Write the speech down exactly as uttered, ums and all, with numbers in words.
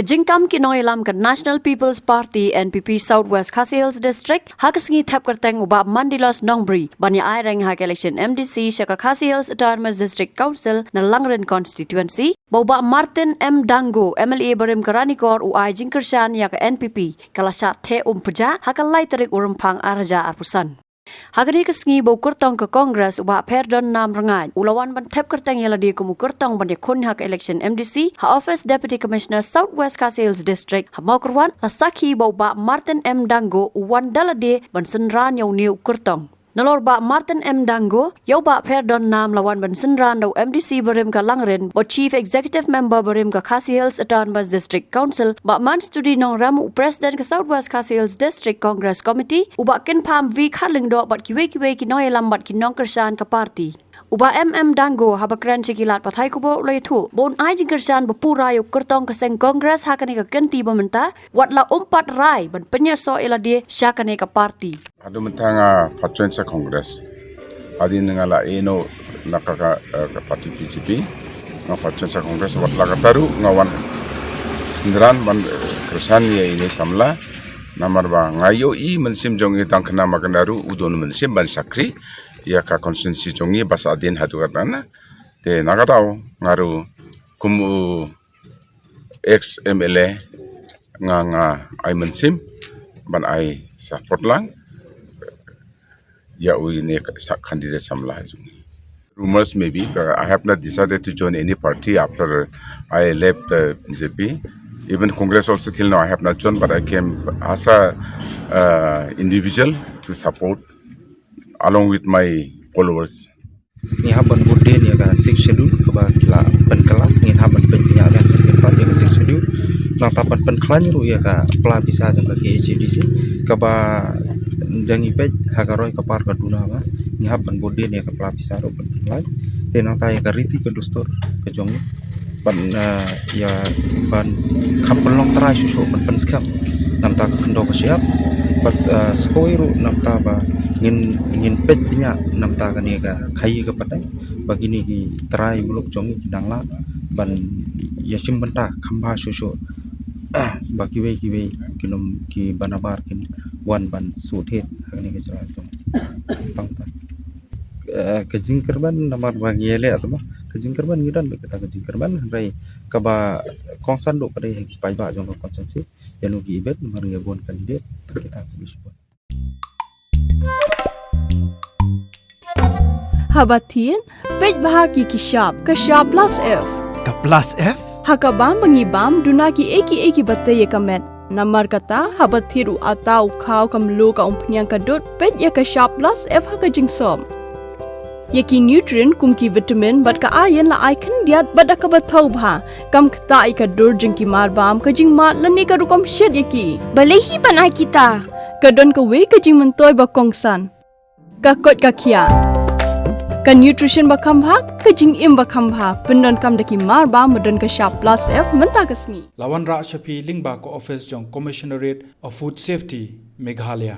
Jingkam ki nongïalam ka National People's Party, N P P, South West Khasi Hills District, ha ka sngi thep kyrteng u Bah Mandilos Nongbri ban ïa ai reng ha ka election M D C sha ka Khasi Hills Autonomous District Council na Langrin Constituency, ba u Bah Martin M Dango, M L A barim ka Ranikor, u ai jingkyrshan ïa ka N P P, ka la shah theh um pjah ha ka lai tarik u Rymphang ar hajar arphew san. Ha kane ka sngi ba u kyrtong ka Congress u Bah Pherdon Namrngaid u la wan ban thep kyrteng ïa lade kum u kyrtong ban ïakhun ha ka election M D C ha office Deputy Commissioner South West Khasi Hills District ha Mawkyrwat, la sakhi ba u Bah Martin M Dango u wan da lade ban synran ïa une u kyrtong. Nalor Bah Martin M Dango, ïa u Bah Pherdon Nam la wan ban synran da u M D C barim ka Langrin, ba u Chief Executive Member barim ka Khasi Hills Autonomous District Council, Bah Manstudi Nongrem, u President ka South West Khasi Hills District Congress Committee, u Bah Kynpham V Kharlyngdoh bad kiwei kiwei ki nongïalam bad ki nongkyrshan ka party. U Bah M M Dango, haba kren sha ki lad pathai khubor, u la ïathuh ba un ai jingkyrshan ba pura ïa u kyrtong ka seng Congress ha kane ka kynti ba mynta, wat la um pat rai ban pynïasoh ïa lade sha kane ka party. Haduh mynta nga pyrshang sha Congress. Hadien nga la ïehnoh na ka, ka, eh, ka party B J P. Nga pyrshang sha Congress, wat la katta ruh nga wan synran ban, eh, kyrshan ïa ine i samla. Namar ba nga ïohi mynsiem jong i tang khynnah ma khynnah ruh u don mynsiem ban shakri ïa ka constituency jong i ba sah hadien haduh katta na. Te na ka daw nga ruh kum u ex M L A, nga, nga ai mynsiem ban ai support lang ïa u ine ka sa-, candidate samla jong i. Rumors maybe, but I have not decided to join any party after I left the B J P. Even Congress also till now I have not joined, but I came as a, uh, individual to support along with my followers. Ngi hap ban bud dien ïa ka Sixth Schedule kaba ki la pynkylla, ngin hap ban pynkylla ïa ka Sixth Schedule. Nangta ban pynkhlaiñ ruh ïa ka pla pisa jong ka K H A D C kaba dang ïa peit ha ka roi ka par ka duna ba ngi hap ban bud dien ïa ka pla pisa ruh ban pynkhlaiñ. Te nangta ïa ka riti ka dustur ka jong ngi ban, eh, ïa ban kham pynlong trai shuh shuh ban pynskhem namta ka khyndew ka shyiap. Bad, eh, skoi ruh namta ba ngin, ngin peit bniah namta kane ka khaïi ka pateng ba kine ki trai muluk jong ngi ki dang lah ban ïa shim bynta kham bha shuh shuh. Ba kiwei kiwei ki num ki ba nabar kin wan ban shu thied ha kane ka jylla jong ngi. Tang ta. Eh, ka jingkyrmen namar ba ngi ïaleh, tama ka jingkyrmen ngi don bad kata ka jingkyrmen, hynrei kaba kongsan duh ka dei ha ki paidbah jong ka constituency, ïa no ki ibit namar ngi bun candidate, ta kita ka bishop. Haba thied, peit bha ki ki shap, ka shap plus F. Ka plus F? Ha ka bam ba ngi bam, duna ki ei ki ei ki ba tei ïa ka met. Namar kata, haba thied u atta, u khaw, ka mluh, ka umphniang, ka dud, peit ïa ka shap plus F ha ka jingsop. Ïa ki nutrient kum ki vitamin bad ka iron la ai khyndiat bad da kaba thaw bha. Kam ktah ïa ka dur jong ki marbam, ka jingmad lane ka rukom shet ïa ki. Balei hi ban ai kita? Ka don kawei ka jingmyntoi ba kongsan. Ka koit ka khiah. Ka nutrition ba kham bha, ka jingim ba kham bha. Pyndonkam da ki marbam ba don ka shap plus F mynta ka sngi. La wanrah sha phi lyngba ka office jong Commissionerate of Food Safety, Meghalaya.